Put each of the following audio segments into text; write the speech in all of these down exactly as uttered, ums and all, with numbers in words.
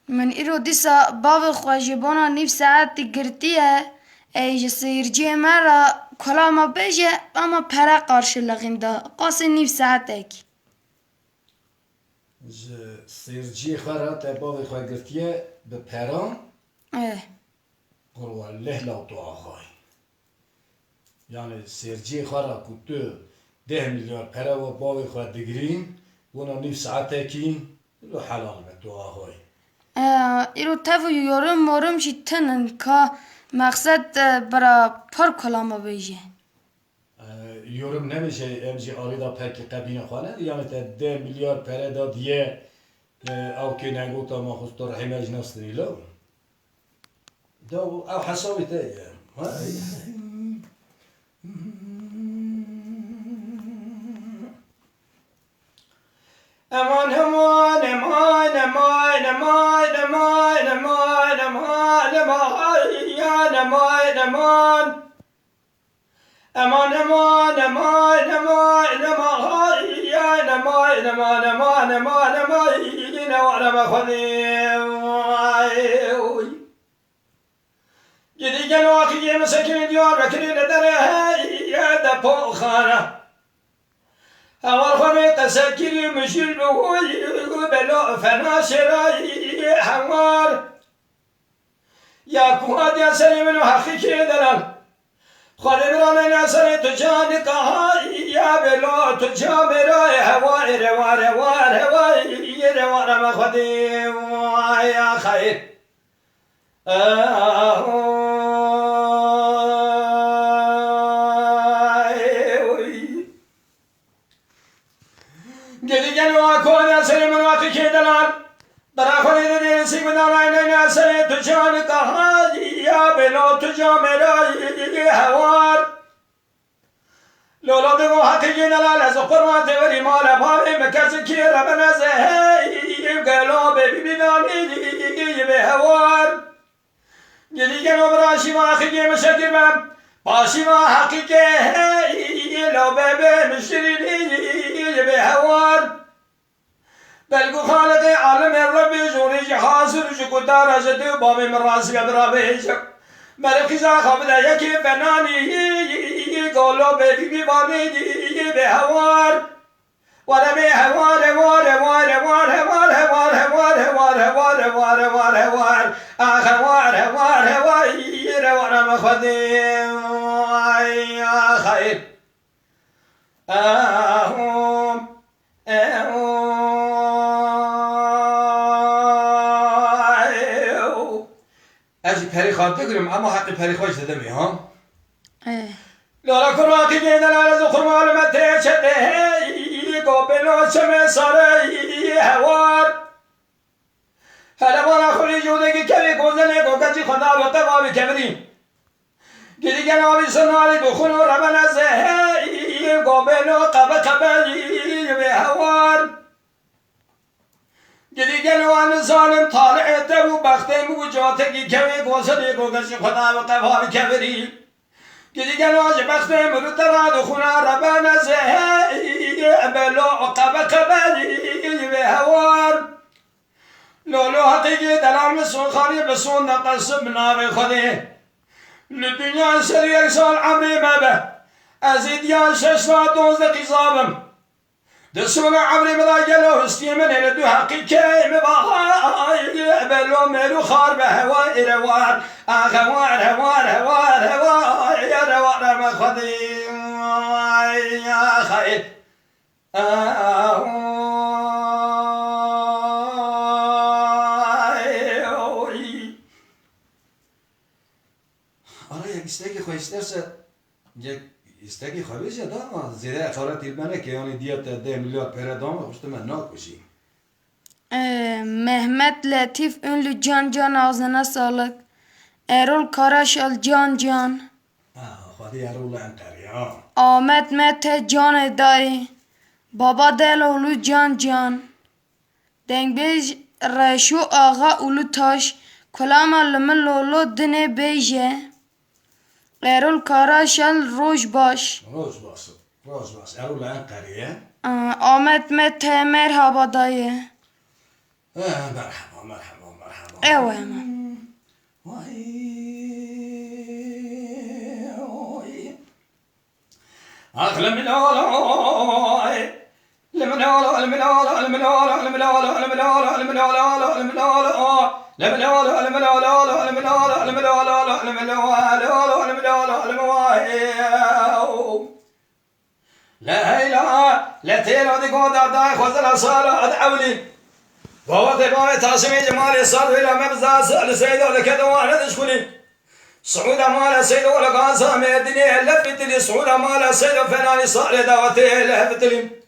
Min îro dîsa bavê xwe ji bona nîv saetî girtiye, ê ji seyirciyê me re kolama bêje, ama pere qarşilixîn da, qasê nîv saetekî. Ji seyirciyê xwe re te bavê xwe girtiye bi peran? Eh. Qurwa leh law tu axayî. Yani sêrciyê xwe re ku tu deh milyar pere we bavê xwe digirîn, bona nîv saetekî lo helal be tu axayî. E, îro tev û yorum morum jî tinin ka mexsed, e, bira par kolama bêje. E, yorum nebêje, em jî arê da pekî qebîne xwe ne, yani te deh milyar pere da diye, e, ew kê negota ma xwe tu rehîme jî nastirî lo. Da ew hesabê te ye. Ha? Eman, eman, eman, eman, eman, eman, eman, eman, eman, eman, eman. Eman, eman, eman, eman, eman, hay, eman, eman, eman, eman, eman, eman, yine var ama Xwedê, vay, oy. Gidî gelo axî yê min sekinî Diyarbekirî li derê heye de poxana. Hewar xwe qesekirî mijîl bi wî belo fena şêrayî hewar. Ya ku hatiye serê min û heqîkê delal. Xwedê min aneyne serê tu canî qehayî ya belo tu camêrayê hewayê rewar hewar hewayê rewar ama Xwedê vay ya xeyr. Gidî gelo a kona serê min waqî kê delal. Bera xwe dê dê sî min anay neyna serê tu can qehayî ya belo tu camêrayî hewar. Lolo demo heqî yê delal ez qurban tê werî male bavê me kesî kê re bene zeheyî gelo bê bîbînanî bê hewar. Gidî gelo bira şîva heqî yê min şekir be. Paşîva heqî kê heyî lo bebe min şirînî bê hewar. Belku Xaliqê alemê Rebbê jorê jî hazir ji gudara ji dê û bavê min razî be bira bêje. Merê qîza xwe bide yekê fenanî golo bê bîbî vanê bê hewar. Ware bê hewar, hewar, hewar, hewar, hewar, hewar, hewar, hewar, hewar, hewar, hewar. Ah, hewar, hewar, hewar, yê rewar ama Xwedê. Ay, ah, xeyr. Ahum. Ew. Ez jî perê xwe digirim, ema heqê perê xwe jî didimê, ha? Eh. Lala kurma qîdê delal ez û xurma li me tê çetê hey, gopêlo çemê sarê hewar. Hele vana xurî jûdekî kevî gozelê gokeçî xwe da bi qeva bi kevirî. Gidî gel avî sinarî bi xun û rebene zehê, gobêlo qebe qebe bê hewar. Gidî gel wan zalim talihê te bû, bextê min bû catekî kevê gozelê gokeçî xwe da bi qeva bi kevirî. Gidî gel wan ji bextê min û te ra di xuna rebene zehê, belo qebe qebe bê hewar. Lolo heqîqê delal min Soxanê bi son de qesim bi navê Xwedê. Li dinya ser yek sal emrê me be. Ez ê diya şeş saet dozdeh qîza bim. Di sona emrê min de gelo histiyê min ê li du heqîqê min ba hay belo mêrû xar be hewar ê rewar. Ah hewar hewar hewar hewar ya rewar me Xwedê. Ay ya xeyr. Ara yek îstekê xwe îsterse, yek îstekê xwe bêje da, ama zêde heqaretî li me neke, yanî diya te deh milyar pere dame, xwe ji te me nakujî. Ee, Mehmet Letîf Ünlü can can ağzına sağlık. Erol Karaşal can can. Ha, Xwedê ya rûla Enqerê, ha. Ahmet Mete canê dayê. Baba Deloğlu can can. Dengbêj Reşo Axa Ulutaş, kulama li min lolo dinê bêje. Erol Karaşal roj baş. Roj baş, roj baş. Erol Enqerê ye. Aa, Ahmet Mete merhaba dayê. Eh, merhaba, merhaba, merhaba. Ew hemen. Vay, oy. Ax, lemlolo, ay. Lemlolo, lemlolo, lemlolo. Leheyla, le têlo di goda dayê xwe zila sala ad ewlî. Bawetê bavê Tasimê Cemalê sal wêla me bi zar sal Seydo li kedo wane dişkulî. Suûda mala Seydo li Gaza Mêrdînê lef bitilî, suûda mala Seydo Fenanî salê dawetê lef bitilî.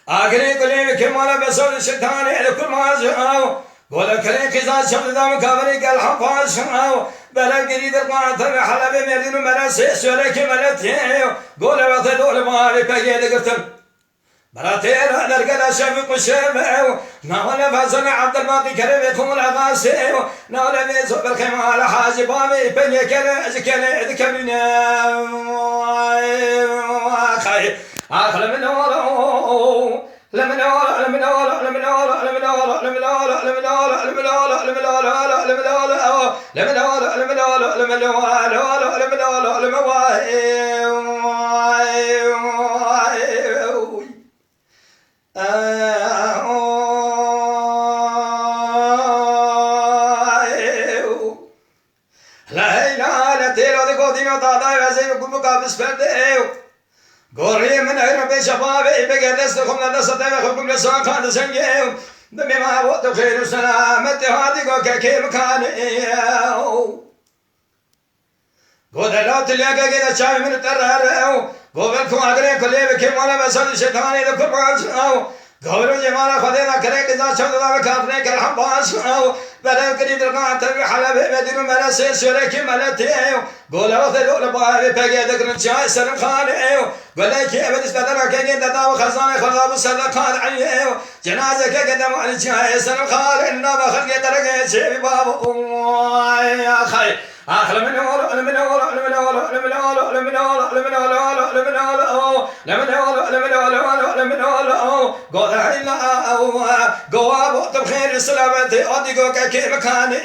Agirê gulê bi kêmala Besor Şitanê li kurmaj aw. Gola kelê qîza çev dida min kaverê gel hepaş aw. Bela girî dirqan tevê Helebê Mêrdîn û mela sê Sêwrekê mela tê. Gola wextê dol barê pegê digirtin. Bela tê ra dergela şev û quşev ew. Navale vezana Abdülbaqî kerê vê xumul ağasê. Navale vê zobel xêmala Hacî Bavê pegê kere ez kere dikevîne. Xay. Ax, lemlolo, lemlolo, lemlolo. La heyla, le têla di godîna dadayê ez ê gumika bisperde ew. Goriyê min ewro bê şefavê, bê gerdeste xwe me desta tevê xwe gum le saqa di sengê ew. Bi mêma bo tu xêr û selametê hatî go kekê mikanê ew. Go dela tu lê kekê de çavê min te re re ew. Go vel tu agirê kulê bi kêmana ve sed şetanê de kurban ew. Gawiro cemala Xwedê ra kerek za çav da ve kafirê kel hembas ew. Belev kirî dirgan tevî Helebê Medîn û mele sê Sêwrekê mele tê ew. Gole wextê dole bavê pegê dikirin çiyayê Selim Xanê ew. Belekî ev dişte dera kekê de dav xezanê xwe da bi sede qad eyê ew. Cenaze kekê de mali çiyayê Selim Xanê nava xelkê derekê çêbî babo. Oy, axay. Ax, lemlolo, lemlolo, lemlolo. Goda heyla, gowa bo tu bi xêr û selametê, adî go kekê mikanê.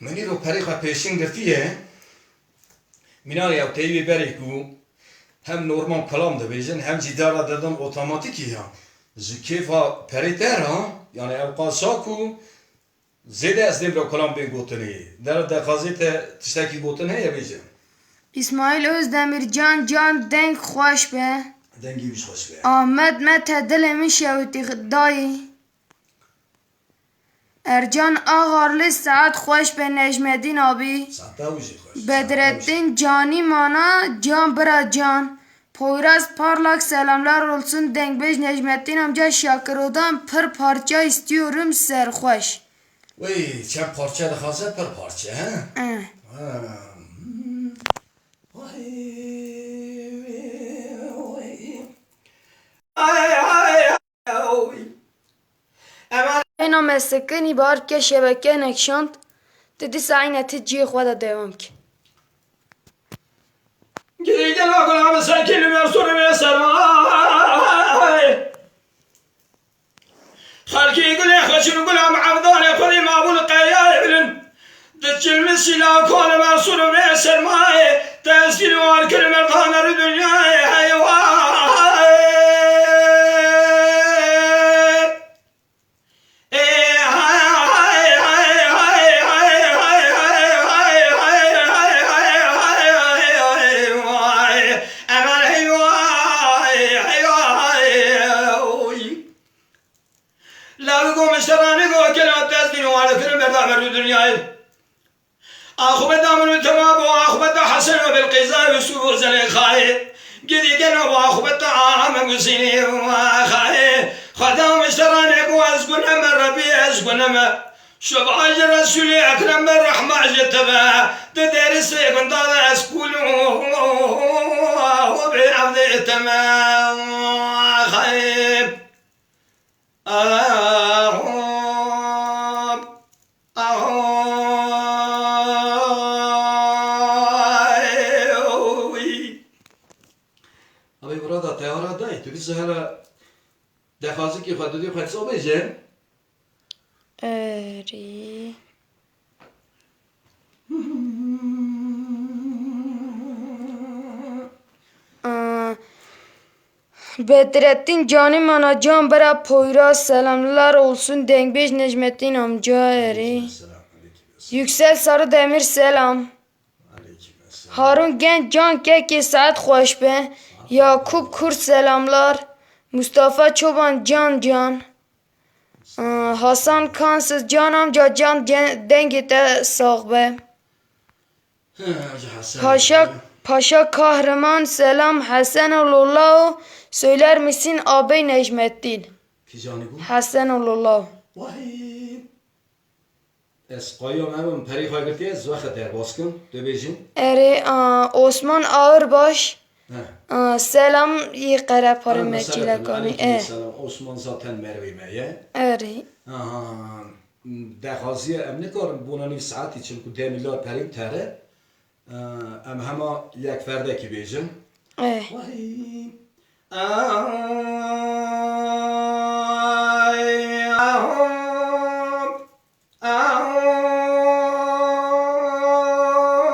Min îro perê xwe pêşîn girtiye. Mîna ya teyvê berê ku hem normal kelam dibêjin, hem jî dera didin otomatîkî ya. Ji kêfa perê te re, yani ew qasa ku zêde ez nêvira kelam bên gotinê. Dera dexazê te tiştekî gotin heye bêje. Îsmaîl Ozdemircan can deng xweş be. Dengê wî jî xweş be. Ahmet me te dilê min şewitî dayî. Ercan Ağarlı saet xweş be Necmettin abi. Saeta wî jî xweş. Bedrettin Canî mana can bira can. Poyraz Parlak selamlar olsun Dengbêj Necmettin amca Şakir Odan pir parça istiyorum serxweş. Wey, çend parça dixwaze pir parça, he? Eh. Ha, hmm. Vay, vay. Ay, ay, ay. Eyna me sikinî bar ke şebeke nekşand, tu dîsa eyne ti cihê xwe de dewam ke. Girî gela gula bi sekî li Mersûrê vê sermayê. Xelkî gulê xweşin gula bi evdanê xwe dî mabû li qeyayê bilind. Di çilmi sîla kol Mersûr vê sermayê, tesîr wan kir merdan er dinyayê heywa. Ê, hay, hay, hay. Lawî go mişteranî go kela tez dîn û wale kirin berda merdû dinyayê. Axubeta min û tema bo axubeta Hesen û Bilqîza û Yusuf û Zelêxayê. Gidî gelo bo axubeta Ahmed Husînî û Xayê. Xweda mişteranê go ez guneme Rebî ez guneme. Şuba ji Resûlê Ekrem be rehma ji te be. Di derisê gunda de ez kûl û bê evdê te me. Xayê. Ahop, ahop. Zehra, dexwazikî xwe didî xwe çi bêje? Erê. Aa, Bedrettin Canimana Can Bera Poyraz selamlar olsun Dengbêj Necmettin amca erê. Aleyküm selam, aleyküm selam. Yüksel Sarı Demir selam. Aleyküm selam. Harun Genç Can Kekê saet xweş be. Yakup Kurt selamlar. Mustafa Çoban Can Can. Aa, Hasan Kansız Can amca can ce- dengê te sax be. He, Hacı Hasan Paşa abi. Paşa Kahraman selam Hesen Lolao söyler misin ağabey Necmettin? Kî canî bû? Hesen Lolao. Vahî. Ez qayam em perî xwe girtiye, ez wexe derbas kim, tu bêjin. Erê, a, Osman Ağırbaş. He. A, selam, yê Qerepare Erê, mesela Mecîlekanî. Aleyküm E. Selam. Osman zaten merivê me ye. Erê. Aha, dexwaziye em nikarin bona nîv saetî, çimku deh milyar perî tere. E, em hema yek ferdekî bêjin. Eh. Vahî. Ay, ahom,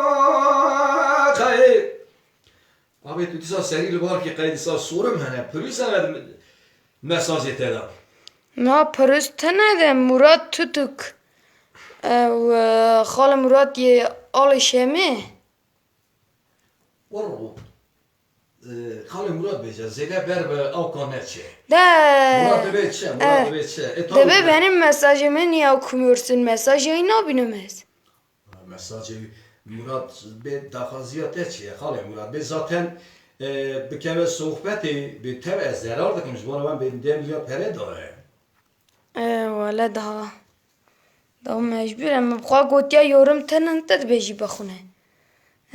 ahom, xeyr. Abi tu dîsa serî li bar kî qey dîsa sorim hene. Pirûz hene mesajê te de. Na pirûz tine de Murat Tutuk. Ew, e, xalê Murat yê Alê Şemê. Wero, e, Xalê Murat bêje, zêde ber bi awka neçe. De. Murat dibê çi? Murat e, dibê çi? E, taw dibê bi- benim mesajê min niye okumuyorsun? Mesajê nabînim ez. Mesajê Murat bê daxwaziya te çi ye? Xalê Murat bê zaten, e, bikeve sohbetê bê tev ez zerar dikim, ji bona wan bê deh milyar pere dare. E, wele daha. Daha mecbur em. Bi xwe gotiya yorum tinin te dibêjî bixwine.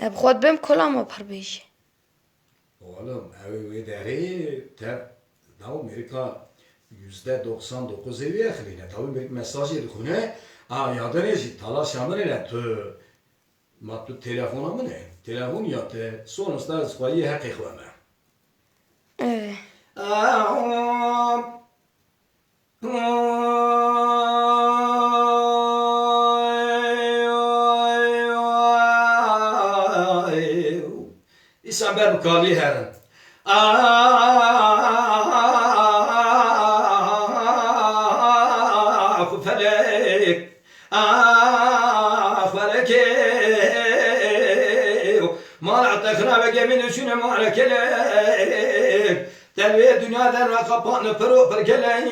E, bi xwe dibêm kolama pir bêjî. Oğlum, ew ê wê derê te daw Amerîka yüzde doksan dokuz ê wê exilîne. Daw Amerîka mesajê dixwine. A, yadinê jî talaşa min e tu. Ma tu telefona min e. Telefon ya te. Sonuçta ez xweyî heqê xwe me. Evet. Aa, Îsan ber bi kalî herin. Ah, felek, ah, felekê. Mala te xirabe gemî dişûne mala kelek. Te li vê dinya derve qapane pir û pir gelek.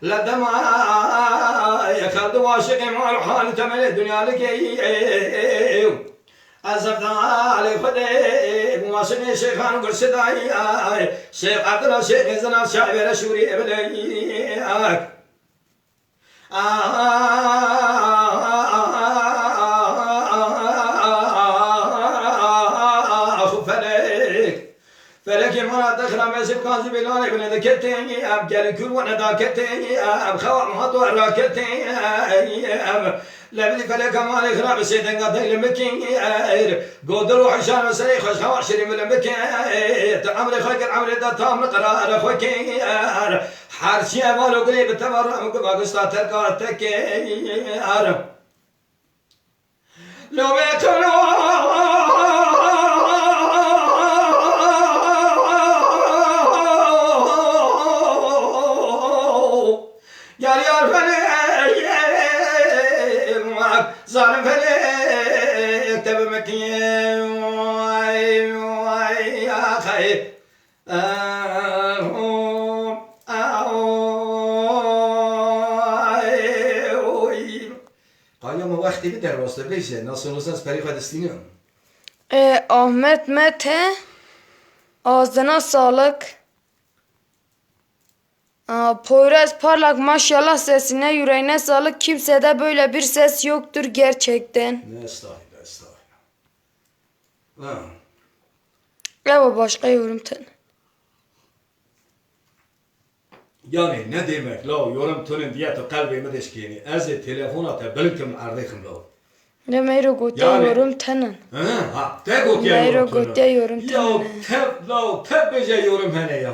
Le dema xeldi waşiqê mal halî temelê dinya ligeyî. Ez zevdalê Xwedê, waşiqê Şêxan Gurşidayî. Şêx Abdullah Şêxê Zina şaîbê re şûrî bileyek. Ah, felek. Felekê mala te xira mesîb kan zû bêlanê bine de ketê, em gelî kul wane da ketê, em xewa ma tu ra ketê, em lebilî feleka malê xira bi sê denga dey li mikî, er, godil û hişan ve serê xweş xewa şirî min li mikê, tu emrê xwe kir, emrê da tam li qerara xwe kê, er, her çi eval û gulê bi teva ram û guva gusta terka tekê, er. Lobê tuna gel yar felê, zalim felê, te bi mekî, ay, ay, axay. Aho, aho, ay, oy. Qayama wextê bi derbas de bêje, nasıl olsa ez perî xwe distînim. E, Ahmet Mete, ağzına sağlık. Aa, Poyraz Parlak, maşallah, sesine yüreğine sağlık. Kimsede böyle bir ses yoktur gerçekten. Ne estağfirullah, estağfirullah. Ha. Ewa başka yorum ten. Yani ne demek la, yorum tünün diye tu kalbimi deşkeni. Ez ê telefona te bilinkim erdêxim la. Ne meyro gotiya Yani yorum tenin. Ha, ha, te gotiya Meyro yorum tünün. Gotiya yorum Ya tenin. Tev, la tev bêje yorum hene ya.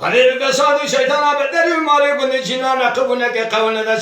Xwedê bi fesad û şeytana beter û malê gundê çîna neqib û neke qewine de